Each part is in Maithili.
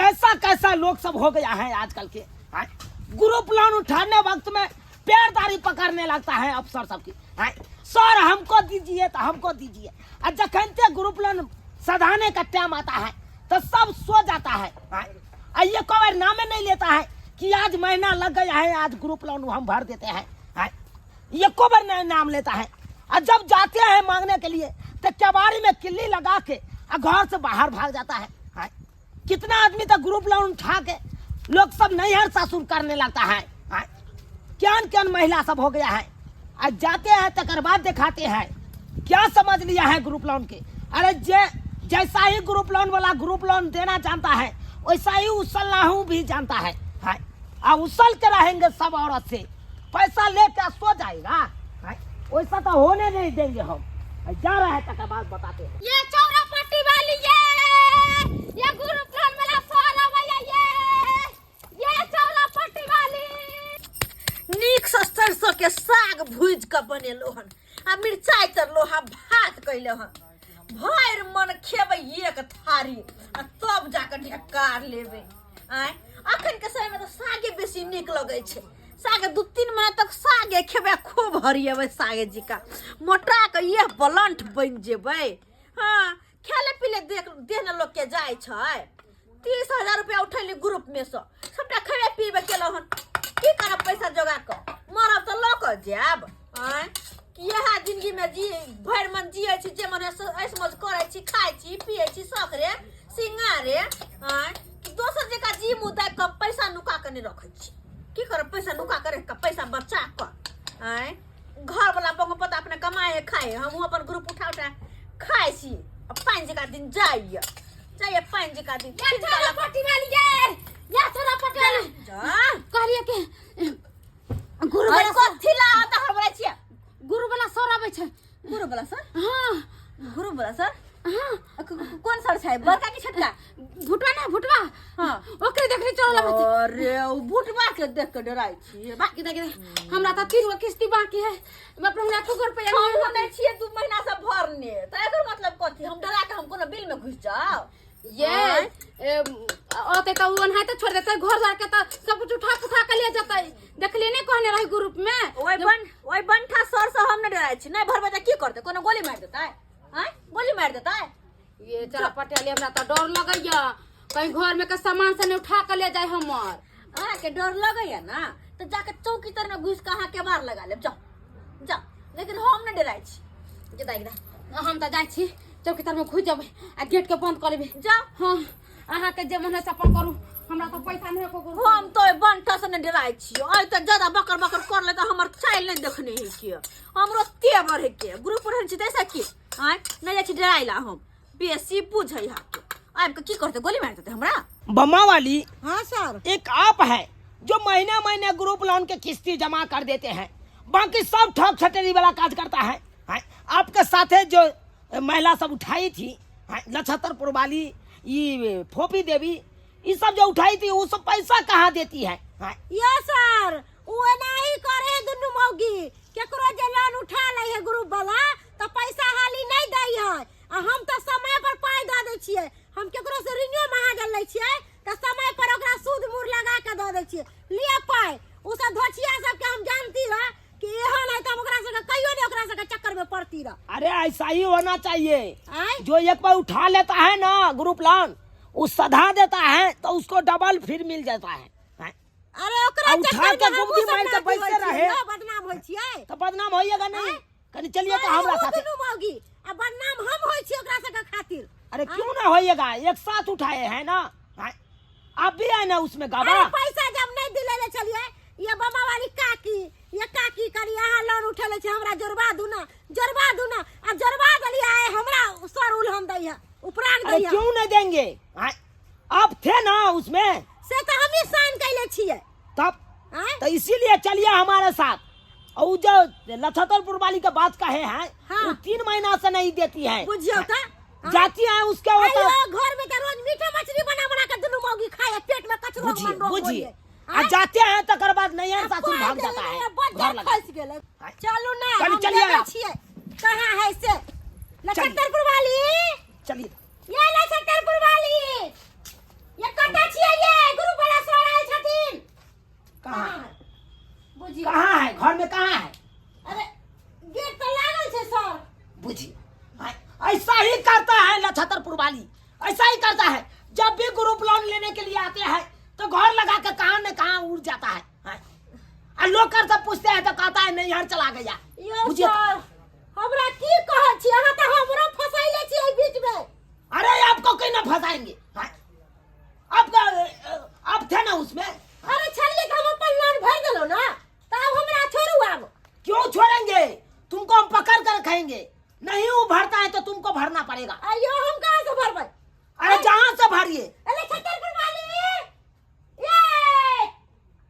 कैसा कैसा लोग सब हो गया है आजकल के। हाँ? ग्रुप लोन उठाने वक्त में पैरदारी पकड़ने लगता है अफसर सबकी। हाँ? सर हमको दीजिए तो हमको दीजिए, और जखन ग्रुप लोन सधाने का टाइम आता है तो सब सो जाता है। हाँ? और ये कवर नामे नहीं लेता है कि आज महीना लग गया है, आज ग्रुप लोन हम भर देते हैं। हाँ? ये कोबर नहीं नाम लेता है। और जब जाते हैं मांगने के लिए तो कबाड़ी में किल्ली लगा के और घर से बाहर भाग जाता है। हाँ? कितना आदमी तो ग्रुप लोन उठा के लोग सब नैहर ससुर करने लगता है। हाँ? क्यान क्यान महिला सब हो गया है। आज जाते हैं तकर बाद दिखाते हैं क्या समझ लिया है ग्रुप लोन के। अरे जे जैसा ही ग्रुप लोन वाला ग्रुप लोन देना जानता है वैसा ही उछलना हूँ भी जानता है। हाँ? आ उछल के रहेंगे सब औरत से पैसा लेके सो जाएगा। हाँ? वैसा तो होने नहीं देंगे हम। जा रहा है तकर बाद बताते हैं। ये चौरा पट्टी वाली ये गुरु प्राण वाला सारा भैया ये चौरा पट्टी वाली। नीक से सरसों के साग भूज के बनेलो हन आ मिरचाई तरलो हन, भात कैलो हन, भरि मन खेबै एक थारी आ तब जाके ढेकार लेबै। आँय अखन के समय में तऽ सागे बेसी नीक लगै छै। साग 2-3 महीना तक सागे खेबै, खूब हरियेबै सागे जी का, मोटा के ये बलंठ बनि जेबै। हाँ खेले पीले देख देह ने लोग के जाइ छै। 30,000 रुपया उठैली ग्रुप में से, सबटा खेबे पीबे केलहुँ हन, की करब पैसा जोगा कऽ, मरब तऽ लऽ कऽ जायब। आँय इएह जिंदगी में जी भरि मन जियै छी, जे मन ऐश मौज करै छी, खाइ छी पियै छी, शौक रे सिंगारे। आँय दोसर जगह जी मुँह दाबि कऽ पैसा नुका कऽ नहि रखै छी, की करब पैसा नुका कऽ रखि कऽ पैसा बचा कऽ। आँय घर वाला बंगो पता अपने कमाए है खाए, हमहूँ अपन ग्रुप उठा उठा खाइ छी। आ पानि जकाँ दिन जाइए जाइए पानि जकाँ दिन। ये छोरा पट्टी वाली ये छोरा पट्टी वाली। जा। कहलिए कि गुरु अरे वाला कथी ला आता हड़बड़ाइ छियै? गुरु वाला सर आबै छै। गुरु वाला सर? हाँ। गुरु वाला सर? हाँ। कोन सर छै, बड़का की छोटका? भुटवा ना भुटवा। हाँ। ओकरे देखली चलल आबै छै। अरे ओ भुटवा के देख के डराइ छियै। बाकी देख देख हमरा तऽ 3 गो किस्ती बाकी है, बाप रे, हमरा एको रुपया हम नहीं। नहि छियै 2 महीना से भरने, तऽ एकर मतलब कथी हम डरा के हम कोनो बिल में घुसि जाउ? ये औते तऽ ओ ओनाहिते छोड़ देतै, घर द्वार के तऽ सब कुछ उठा पुठा के ले जेतै। देखलियै नहि कहने रही ग्रुप में। ओहि बंठा सर से हम नहि डराइ छी। नहि भरबै तऽ की करतै, कोनो गोली मारि देतै? आँय गोली मारि देतै? ये चला पटेल हमरा तऽ डर लगैया कहीं घर में के सामान से नहीं उठा के ले जाए हमर। अहाँके डर लगैया ना तऽ जाके चौकी तर में घुसि के अहाँ केबाड़ लगा लेब, जाउ जाउ, लेकिन हम नहि डराइ छी। गेदा गेदा हम तऽ जाइ छी चौकी तर में घुसि जेबै आ गेट के बंद कऽ लेबै। जाउ। हाँ अहाँके जे मन है से अपन करू, हमरा तऽ पैसा नहि एको गो। हम तो बंटा से नहि डराइ छी। आइ तऽ ज्यादा बकर बकर कर ले तऽ हमर चालि नहि देखने है के, हमरो तेवर है के, ग्रुप रहै छी तैसे की। आँय नहि जाइ छी डराइ ला, हम बेसी बुझै है के। आबि के की करतै, गोली मारि देतै हमरा? बम्मा वाली। हाँ सर। एक आप है जो महीना महीना ग्रुप लोन के किस्ती जमा कर देते हैं, बाकी सब ठग छटेरी वाला काज करता है। हाँ, आपके साथे जो महिला सब उठाई थी, हाँ, नक्षत्रपुर वाली ये फोपी देवी, ये सब जो उठाई थी वो सब पैसा कहाँ देती है? हाँ। यो सर वो एनाही करे है दुनू मौगी, केकरो जे लोन उठा लै है ग्रुप वाला तो पैसा हाली नहीं दै है, आ हम तो समय पर पाई दऽ दै छियै। हम केकरो से ऋणो महाजन लै छियै तो समय पर ओकरा सूद मूर लगा के दऽ दै छियै। लिअ पाई, उ सब धोछिया सबके हम जानती रह कि एहन है तो हम ओकरा सबके कहियो नहीं ओकरा सबके चक्कर में पड़ती रह। अरे ऐसा ही होना चाहिए। आय? जो एक बार उठा लेता है ना ग्रुप लोन, वो सधा देता है तो उसको डबल फिर मिल जाता है। आय? अरे ओकरा आ उठा चक्कर के में गुमती हमहूँ सब मार के नाती बैसे होइ छियै, रहे। ना बदनाम होइ छियै। तो बदनाम होइएगा नहीं। आय? कनी चलिए तो हमरा अरे, ओ साथे। दुनू मौगी, आ बदनाम हम होइ छियै ओकरा सबके खातिर। अरे क्यों ना होइएगा, एक साथ उठाए है ना। आय? आप भी है ना उसमें गवाह। अरे पैसा जब नहीं दिले ले चलिए, ये बमा वाली काकी, ये काकी करी अहाँ लोन उठेले छै, हमरा जोड़बा दू ना, जोड़बा दू ना, आ जोड़बा देलियै आइ हमरा सर उलहन दै है, उपराग अरे दै है। क्यों नहीं देंगे? आय? आप थे ना उसमें। से तो हम ही साइन कैले छियै। तब आय? तो इसीलिए चलिए हमारे साथ। और जो लछतरपुर वाली का बात कहे हैं, हाँ। वो 3 महीना से नहीं देती है। बुझियो तो, हाँ। जाती है उसके वो तो आइयो, घर में तो रोज मीठा मछली बना बना के दुनू मौगी खाए, पेट में कचरो बुझिए, मन रोग बुझिए। होइए। आ जाते हैं तो तकर बाद नहीं है, आ सासुर पाइ भाग देले जाता है। रहे, बड़ घर लगा। फंस गेलै। हाँ। चलू ना, चलिए, हम चलिए देखै आप। छियै कहाँ है से। लछतरपुर वाली। चलिए। ये लछतरपुर वाली, ये कतऽ छियै? लेने के लिए आते हैं तो घर लगा के कहाँ न कहाँ उड़ जाता है, हैं? और लोग कर सब पूछते हैं तो कहता है नहीं, यहाँ चला गया। यौ बुझिए। सर, हमरा की कहै छी अहाँ? तऽ हमरो फसैले छी एहि बीच में। अरे, आपको कहीं ना फंसाएंगे, हैं? आपका आप थे ना उसमें। अरे छलिए तऽ हम अपन लोन भरि देलहुँ ना, तऽ आब हमरा छोड़ू आब। क्यों छोड़ेंगे तुमको? हम पकड़ कर खाएंगे। नहीं वो भरता है तो तुमको भरना पड़ेगा। अयो, हम कहाँ से भरबै? अरे, जहाँ से भरिए। अरे छतरपुर वाली, ये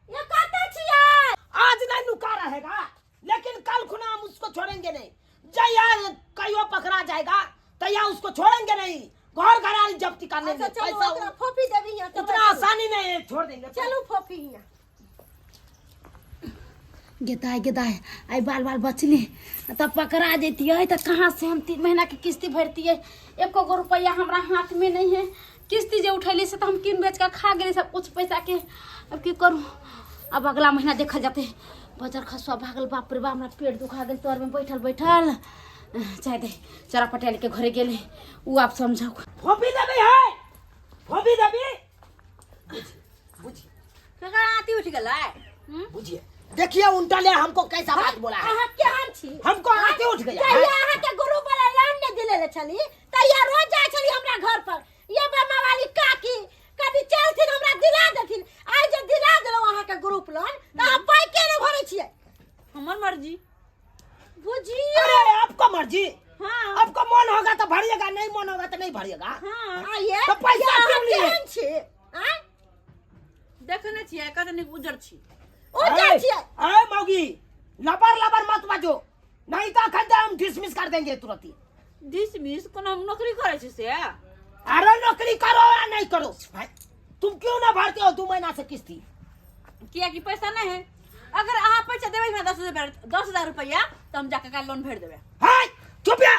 ये कतऽ छियै? आज नहीं नुका रहेगा, लेकिन कल खुना हम उसको छोड़ेंगे नहीं। जया कहियो पकड़ा जाएगा तैया उसको छोड़ेंगे नहीं, घर घरारी जब्ती कर लेंगे। अच्छा चलू। पैसा ओकरा फोफी देबी यहाँ। उतना आसानी नहीं है, छोड़ देंगे। चलू फोफी हियाँ। गेदाय गेदाय, आइ बाल बाल बचली, तब पकड़ा जैतियै तऽ कहाँ से हम 3 महीना के किस्ती भरतियै? एको गो रुपैआ हमरा हाथ में नहीं है। किस्ती जे उठैली से तऽ हम कीन बेच कऽ खा गेली सब कुछ पैसा के। अब की करूँ? अब अगला महीना देखल जाते। बजर खसुआ भागल। बाप रे बाप, हमरा पेट दुखा गेल तर में बैठल बैठल। चाहे दे, चरा पटेल के घरे गेले, उ आप समझाओ। फोफी देबी है, फोफी देबी, बुझिए। केकरा आती उठि गेलै? बुझिए, देखिए उल्टा ले हमको कैसा बात बोला है। अहाँ केहन छी? हमको आती उठ गया है। जहिया अहाँके गुरु वाला लोन नहि दिलेले छली तहिया रोज जाइ छली हमरा घर पर ये बामा वाली काकी, कभी चलथिन हमरा दिला देथिन। आइ जे दिला देलहुँ अहाँके ग्रुप लोन तऽ अहाँ पाइ के नहि भरै छियै? हमर मर्जी। बुझिए। अरे, आपको मर्जी? हाँ। आपको मन होगा तो भरिएगा, नहीं मन होगा तो नहीं भरिएगा। हाँ। आइए। तो पैसा अहाँ क्यों लिए? केहन छी आँय? देखने छियै कते नीक उज्जर छी। उज्जर छियै। अरे मौगी, लबर लबर मत बाजो, नहीं तो अखन हम डिसमिस कर देंगे तुरंत ही। डिसमिस? कोनो हम नौकरी करै छी से? अरे, नौकरी करो या नहीं करो भाई, तुम क्यों ना भरते हो 2 महीना से किस्ती? कियाकि पैसा नहीं है। अगर अहाँ पैसा देबै हमरा 10,000, 10,000 रुपैआ, तऽ हम जाके काल्हि लोन भरि देबै। हाय, चुप या,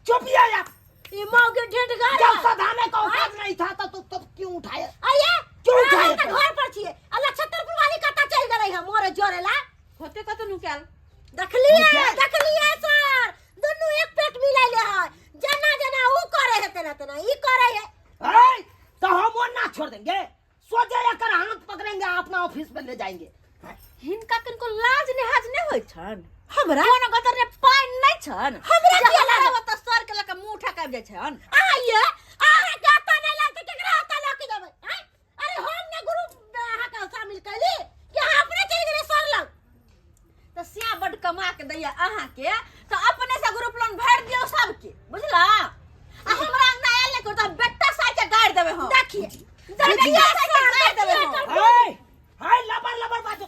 चुप या यार। ई मौगी ढेंढ घर। जब सधाने का औकात नहीं था तो तब क्यों उठाए? आइए। क्यों उठाए? अहाँ तऽ घर पर छियै आ लछतरपुर वाली कतऽ चलि गेलै है मोरे जोरे ला? होते कतऽ नुकायल। देखलिए? नुकायल। देखलिए सर, दुनू एक पेट मिलैले है। जेना जेना ऊ करे है तेना तेना ई करे है। अरे, तो हम वो ना छोड़ देंगे, सोचे कर हाथ पकड़ेंगे, अपना ऑफिस में ले जाएंगे। हिनका किनको लाज लिहाज नहि होइ छनि? हमरा कोनो गतर ने पानि नहि छनि? हमरा जे किया हमरा लाज? ओतऽ सर के लऽ कऽ मुँह उठा के आबि जाइ छनि। आइए, अहाँ के ओतऽ नहि लगतै, केकरा ओतऽ लऽ के जेबै आँय? अरे, हम ने ग्रुप अहाँके शामिल कैली कि अहाँ अपने चलि गेलै सर लग? तऽ सिया बड कमा के दैया अहाँके, तऽ अपने से ग्रुप लोन भरि दियौ सबके, बुझला? आ हमरा अंगना आयल नहि करू तऽ बेटा साइके गाड़ि देबै हम। देखिए। देखिए, साइके गाड़ि देबै हम। हाय हाय, लबर लबर बाजो।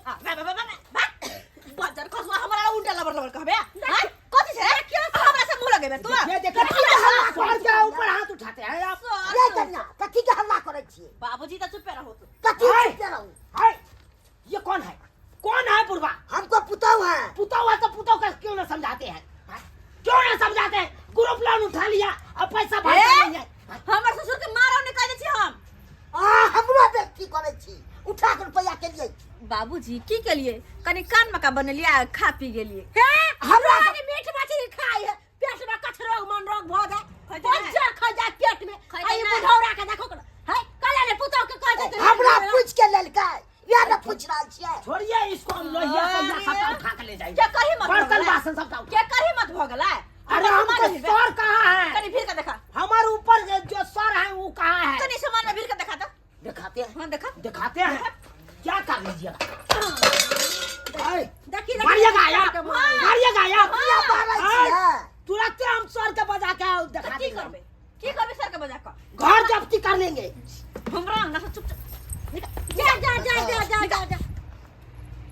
बजर खसुआ, हमरा उल्टा लबर लबर कहबे हैं? कथी छै रे? हमरा से मुंह लगेबे तू? देखिए देखिए, सर के ऊपर हाथ उठाते हैं आप। ये कन्या, कथी के हल्ला करै छियै? बाबूजी तऽ चुपे रहो तू। कथी? हाय। चुपे रहू? हाय, ये कौन है? कौन है बुढ़वा? हमको पुतहु है। पुता हुआ तो पुतों का क्यों ना समझाते हैं, हाँ? क्यों ना समझाते हैं? ग्रुप लोन उठा लिया, अब पैसा भरता ए? नहीं है। हमर ससुर के मारो निकाल दै छी हम। आ हमरो बेइज्जती करै छी उठा के रुपैआ के लिए। बाबूजी, की केलिए? कनि कान मका बनेलिए आ खा पी गेलिए। हे, हमरा मीट मछली खाइ है, पेट में कछ रोग मन रोग भऽ जाए। खैतै नहि। बज्जर खा जाए पेट में। खैतै आ ई नहि। बुढ़ौरा के देखो कोना है, कले ने पुतहु के कह देते। हमरा पूछ के लेलकै, या ने पूछ रहल छियै। छोड़िए इसको, हम लोहिया को सबटा उठा के ले जाएंगे। के कही मत भऽ बर्तन गेलै? बासन सबटा उठा। के कही मत भऽ गेलै? अरे, हमको सर कहाँ है? कनि भीड़ के देखा। हमारे ऊपर जो सर है वो कहाँ है? कनि सामान में भीड़ के देखा तऽ। दिखाते हैं। हाँ, देखा। दिखाते हैं, क्या कर लीजिएगा? ऐ, देखी। मारिएगा यार, मारिएगा यार। किया मारै ऐ, छियै? तुरंत हम सर के बजा के दिखा तऽ की देंगे। करबै? की करबै सर के बजा कऽ? घर जब्ती कर लेंगे। हमरा अंगना से चुप चुप। जा जा जा जा जा जा जा।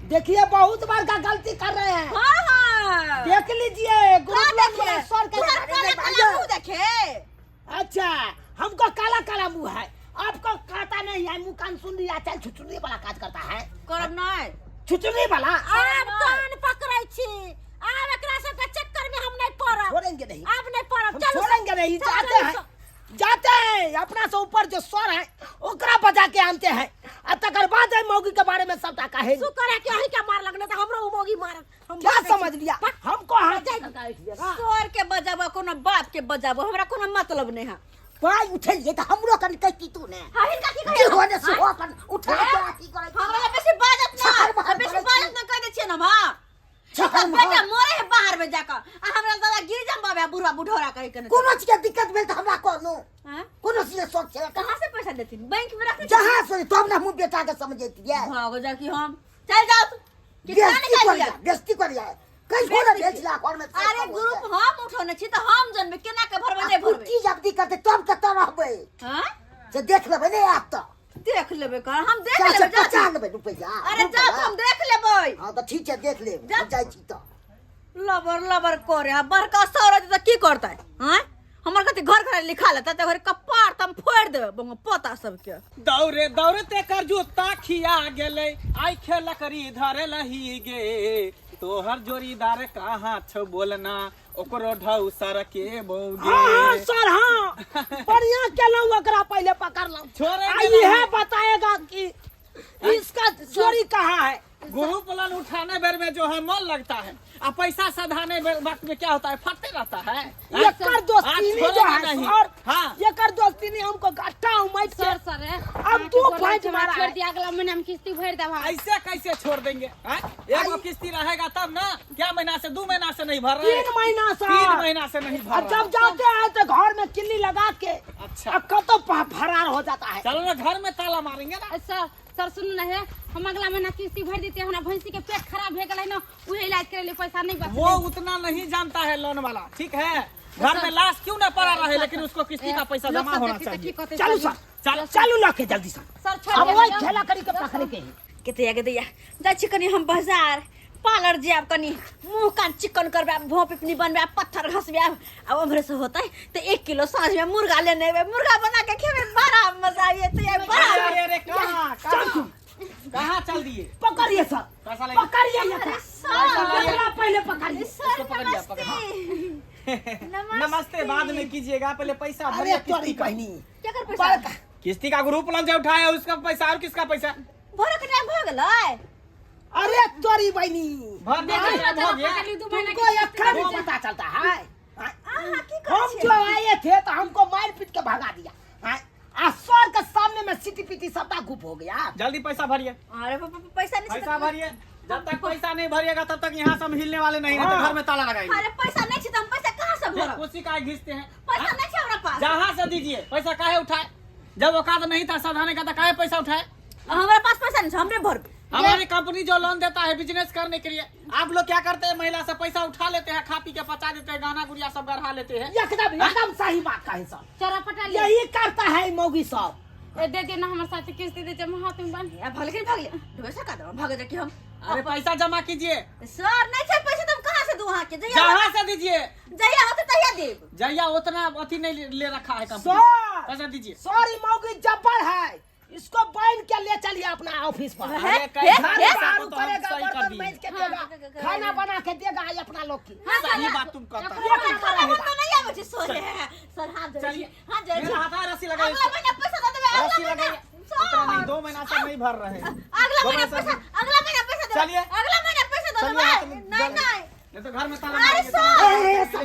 देखिए, बहुत बार का गलती कर रहे हैं। हाँ हाँ। देख लीजिए, ग्रुप का लोन देखे? वाला सर के तोहर काला काला मुंह देखे। अच्छा, हमको काला काला मुंह है, आपको कहता नहीं है। मुंह कान सुन लिया, चल छुचुनी वाला काज करता है। करब नहि। छुचुनी वाला। आब कान पकड़ै छी, आब एकरा सबके चक्कर में हम नहीं पड़ब। छोड़ेंगे नहीं। आब नहीं पड़ब। हम चलू। छोड़ेंगे नहीं। चलू, जाते चलू। हैं, जाते हैं, अपना से ऊपर जो सर है ओकरा बजा के आनते हैं आ तकर बाद है मौगी के बारे में सबटा कहेंगे। शुक्र है कि अहीं के मार लगने तऽ हमरो उ मौगी मारत। हम क्या भागै छी। समझ लिया हमको? हाथ सर के बजाबो, कोनो बाप के बजाबो, हमरा कोनो मतलब नहीं है। पाइ उठेलियै तऽ हमरो कनि कहिती तू ने। हाँ, हिनका की कहियै? जे हो ने से हो, अपन उठा के अथी करै छी। हमरा बेसी बाजत ना, छहर महर बेसी करै छी। बाजत ना, कह दै छियै ने हम। हाँ, छहर एकर बेटा महर। मरे है बाहर में जाकर आ हमरा दादा गिर जम बाबा बुढ़वा बुढ़ौरा कहे के। कोनो चीज के दिक्कत भेल तऽ हमरा कहलहुँ। हाँ? कोनो चीज के शौक छै? कहाँ से पैसा देथिन? बैंक में रख जहाँ से, तब ने हमहूँ बेटा के समझैतियै। भागो जा कि हम चल जाओ तू। कितना बेइज्जती निकाल करिया, लिया? बेइज्जती करिया, कैसो ने भेज ला घर में। अरे ग्रुप हम उठौने छी तऽ हम जनबै केना के भरबै, नहि भरबै। की जब दिक्कत है तब कतऽ रहबै? हाँ? से देख लेबै ने आब तऽ। देख लेबै कर, हम देख चार सौ लेबै, जा। पचा लेबै रुपैआ। अरे जा, हम देख लेबै। हाँ तऽ ठीक छै, देख लेब। जा। हम जाइ छी तऽ। लबर लबर करे आ बड़का सौरज तऽ की करतै? हाँ, हमर कथी घर घर लिखा लेतै तऽ घर कपार तम फोड़ि देबै बंगो पोता सबके। दौड़े दौड़ते कर जूता खिया गेलै, आइ खेलकरी धरे लही गे। तोहर जोड़ीदार कहाँ छौ बोलना, ओकरो ढौ सर के बौगे। हाँ हाँ सर, हाँ, बढ़िया केलहुँ, ओकरा पहले पकड़लहुँ। छोड़ेंगे आ नहीं। यह बताएगा कि इसका चोरी कहाँ है। ग्रुप लोन उठाने बेर में जो है मन लगता है, आ पैसा सधाने बेर वक्त में क्या होता है, फटते रहता है। एकर आज दोस्ती जो छोड़ेंगे है नहीं। सर, हाँ। एकर दोस्ती नहीं हमको गट्टा उमट के सर, सर, अब तू फाइट मारा छोड़ है। दिया, अगला महीना हम किस्ती भर देब हम। ऐसे कैसे छोड़ देंगे? हैं? एगो किस्ती रहेगा तब ना। क्या महीना से, 2 महीना से नहीं भर रहे? 3 महीना से। 3 महीना से नहीं भर और रहा। जब जाते हैं तो घर में किल्ली लगा के अच्छा। अब कब तो फरार हो जाता है। चलो ना, घर में ताला मारेंगे ना। सर, सर, सुनू ना हे, हम अगला महीना किस्ती भर देते। हमरा भैंसी के पेट खराब भे गेलै ना, उहे इलाज करे ले पैसा नहीं बचलै। वो उतना नहीं जानता है लोन वाला, ठीक है? घर में लाश क्यों ना पड़ा रहे, लेकिन उसको किस्ती का पैसा लोग जमा सब होना देखते तऽ चाहिए। की कहतै? चलू सर, चल। चलू लके जल्दी सर। सर, छोड़ अब दिया। वही खेला करी के पकड़े के ही। केते गे दैया, जाइ छी कनि हम बाजार, पार्लर जायब, कनि मुँह कान चिकन करबै, भों पिपनी बनबै, पत्थर घसबै। आ उम्हरे से होतै तऽ 1 किलो साँझ में मुर्गा लेने अयबै, मुर्गा बना के खेबै, बड़ा मजा आबि जेतै, बड़ा। अरे अरे, कहाँ कहाँ कहाँ चल दिए? पकड़िए सर। पैसा ले। पकड़िए एकरा। सर। एकरा पहले पकड़िए। सर। इसको पकड़िए, नमस्ते। नमस्ते बाद में कीजिएगा, पहले पैसा अरे भरिए तोरी किस्ती का। बहिनी। केकर पैसा? बड़का किस्ती का ग्रुप लोन जो उठाया उसका पैसा और किसका पैसा? भरक टाइम भऽ गेलै। अरे तोरी बहिनी। भर दे, भर गया। पकड़ ली, 2 महीना तुमको के किस्ती। अखन भी पता चलता है? अहाँ की करै हम छियै? जो आए थे तो हमको मार पीट के भगा दिया। हाँ? आ सर के सामने में सीटी पीटी सबटा गुप हो गया। जल्दी पैसा भरिए। अरे बाप रे, पैसा नहीं छै। पैसा भरिए, जब तक पैसा नहीं भरिएगा तब तक यहाँ से हम हिलने वाले नहीं हैं, तो घर में ताला लगाएंगे। अरे पैसा नहीं छै तऽ हम पैसा कहाँ से भरब? उसी का घिसते हैं। पैसा नहीं छै हमरा पास। जहाँ से दीजिए पैसा। काहे उठाए? जब औकात नहीं था सधाने का तो काहे पैसा उठाए? हमरा पास पैसा नहीं छै, हमरे भरबै। हमारी कंपनी जो लोन देता है बिजनेस करने के लिए, आप लोग क्या करते हैं? महिला से पैसा उठा लेते हैं, खा पी के पचा देते हैं, गाना गुड़िया सब गढ़ा लेते हैं। एकदम एकदम सही बात कहे सर। चोरा पटा ले। यही करता है मौगी सब। ए, दे दिया ना, हमारे साथ किस्ती दे, जब हाथ में बन आ भागले कि भागले ढोबे सका देब, भागे जा कि हम। अरे पैसा जमा कीजिए। सर, नहीं छै पैसा तऽ हम कहाँ से दू अहाँके? जहिया जहाँ से दीजिए। जहिया होतै तहिया देब। जहिया उतना अथी नहीं ले रखा है कंपनी। सर, पैसा दीजिए। सॉरी, मौगी जब्बर है, इसको बांध के ले चलिए अपना ऑफिस पर। हे, अरे हे, कैसा हे, पैसा झाड़ू को तो हम करेगा, सही कर बर्तन दिए। मांज के देगा, खाना बना के देगा ये अपना लोग की। सही बात तुम कहता हो। एक नंबर खाना रहेगा। बनबऽ नहीं आबै छै सोरे। सर, हाथ जोड़ै छी, चलिए। हाथ जोड़ै छी। मेरा हाथ है, रस्सी लगाइए। अगला महीना पैसा दऽ देबै, अगला रस्सी महीना। लगाइए। उतना नहीं, 2 महीना से नहीं भर रहे हैं। अगला दो महीना महीना से पैसा, अगला महीना पैसा देबै। चलिए। अगला महीना पैसा दऽ चलिए, देबै। हाथ में नहीं जल- नहीं। नहीं तो घर में ताला अरे मारेंगे। सर। ए, सर,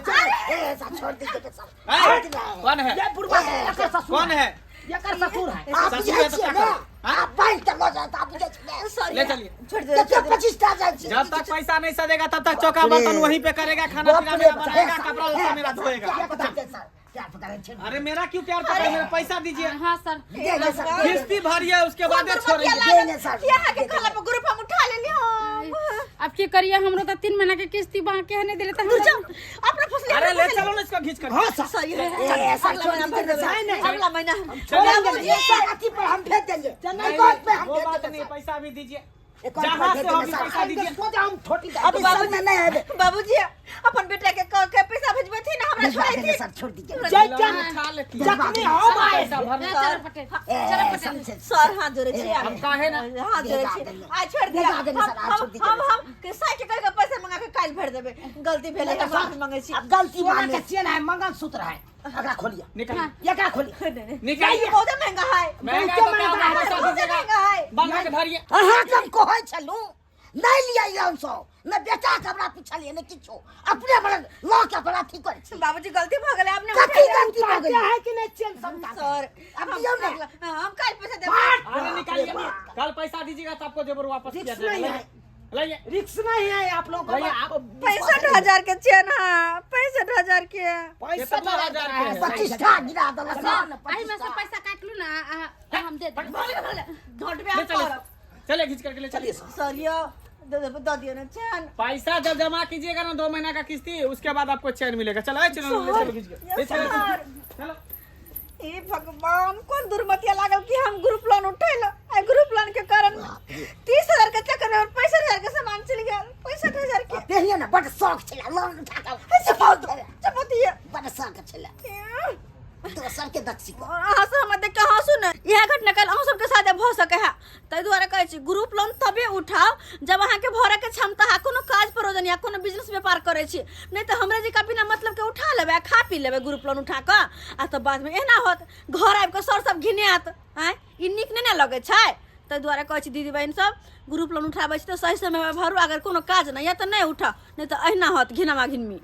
ए, सर, छोड़ दीजिए सर। ए, कौन है? ये बुढ़वा एकर ससुर कौन है? एकर ससुर है। आप ससुर बुझै है तो छियै क्या ने? करें? हाँ? आप बांध के लऽ जायत, आप बुझै छियै ने? सॉरी, ले चलिए। छोड़ दे, कते छोड़ दे। 25 टा जाइ छी। जब तक पैसा नहीं सदेगा तब तक चौका बर्तन वहीं पे करेगा, खाना पीना मेरा बनाएगा, कपड़ा लत्ता मेरा धोएगा। प्यार पकड़ै सर, प्यार पकड़ै छै। अरे मेरा क्यों प्यार पकड़े? मेरा पैसा दीजिए। हाँ सर। दे दे सर, दे दे। किस्ती भरिए उसके बाद छोड़ेंगे। दे दे सर। कि अहाँके कहला पर ग्रुप हम उठा लेली हम। अब की करिए, हमरो तो 3 महीना के किस्ती बाकी है, नहीं दिले तो दूर जाओ, अपना फसली। अरे ले चलो ना इसको खींच कर। हाँ सर। सॉरी। ए, सर, अगला महीना भर देबै। नहीं, नहीं। अगला महीना। छोड़ेंगे बाबूजी। नहीं, सर, अथी पर हम भेज देंगे। नहीं, अकाउंट पे हम वो भेज बात देंगे नहीं, सर। पैसा भी दीजिए। अकाउंट जहाँ पर से भेज हो देंगे भी सर। पैसा दीजिए। सोचा हम छोटी अभी सर में नहीं है। बाबूजी, अपन बेटा के कह के पैसा भेजबथिन, हमरा भेजवा देंगे छोड़ैथिन। सर, छोड़ दीजिए। जय लोन उठा लेती है। जखनी हम आए पैसा भरना। चलो पटेल, चलो ए, पटेल। सर, सर, हाथ जोड़े छी। हम काहे ना हाथ जोड़े छी, आ छोड़ दिया। भेजा देंगे सर, आ छोड़ दीजिए। हम के साइकिल करके पैसा मंगा के काल्हि भरि देबै। गलती भेलै तऽ माफी मांगै छी। अब गलती सोना माने के चेन है, मंगलसूत्र है, एकरा खोलिए। निकल। एकरा खोलिए। निकल। ई बहुते महंगा है। महंगा बहुते तो क्या महंगा है, पैसा बहुते दीजिएगा। महंगा है। बांधा के धरिए। अहाँ के हम कहै छलहुँ नहि लिअ लोन सौ, ने बेटा के हमरा पूछलिए ने किछो अपने बड़ लऽ के अपना अथी करै छी। बाबूजी गलती भऽ गेलै अपने कथी गलती भऽ उतारते गेलै? है कि नहीं चेन सब उतारते सर अब दियौ ने। हम काल्हि पैसा देब। अरे निकालिए, कल पैसा दीजिएगा तो आपको जेवर वापस किया रिक्स जाएगा। नहीं है। लाइए। रिक्स नहीं है आप लोगों को। भैया, आप 65,000 के चेन है, 65,000 के। पैंसठ कितना हजार के है? 25 टा गिरा देलक सर। एहि में से पैसा काट लू ना, हम दे देब। ढोटबे ले हम चलिए करब। चलिए, खींच करके ले चलिए। सर यो दे दियो ना चेन। पैसा जब जमा कीजिएगा ना 2 महीना का किस्ती, उसके बाद आपको चैन मिलेगा। चलो ए, चलो ले चलो खींच के ले चलो, सर। चलो। हे भगवान, कोन दुर्मतिया लागल कि हम ग्रुप लोन उठैल। आ ग्रुप लोन के कारण 30,000 के चक्कर में 65,000 के सामान चलि गेल। 65,000 के। पेहिए ने बड शौक छलै लोन उठा के। चपतिया। बड शौक छलै दोसर के दक्षी को। अहाँ सब हमरा देख के हंसू ने, इएह घटना काल्हि अहूँ सबके साथे भऽ सकै है। ताहि दुआरे कहै छी ग्रुप लोन तबे उठाउ जब अहाँके भरऽ के क्षमता है, कोनो काज परोजन या कोनो बिजनेस व्यापार करै छी। नहि तऽ हमरे जकाँ बिना मतलब के उठा लेबै आ खा पी लेबै ग्रुप लोन उठा कऽ, आ तब बादमे एना होत घर आबि कऽ सर सब घिनायत। आँय, ई नीक नहि ने लगै छै। ताहि दुआरे कहै छी दीदी बहिन सब, ग्रुप लोन उठाबै छी तऽ सही समयमे भरू, अगर कोनो काज नहि यऽ तऽ नहि उठाउ, नहि तऽ अहिना होत घिनामा घिनमी।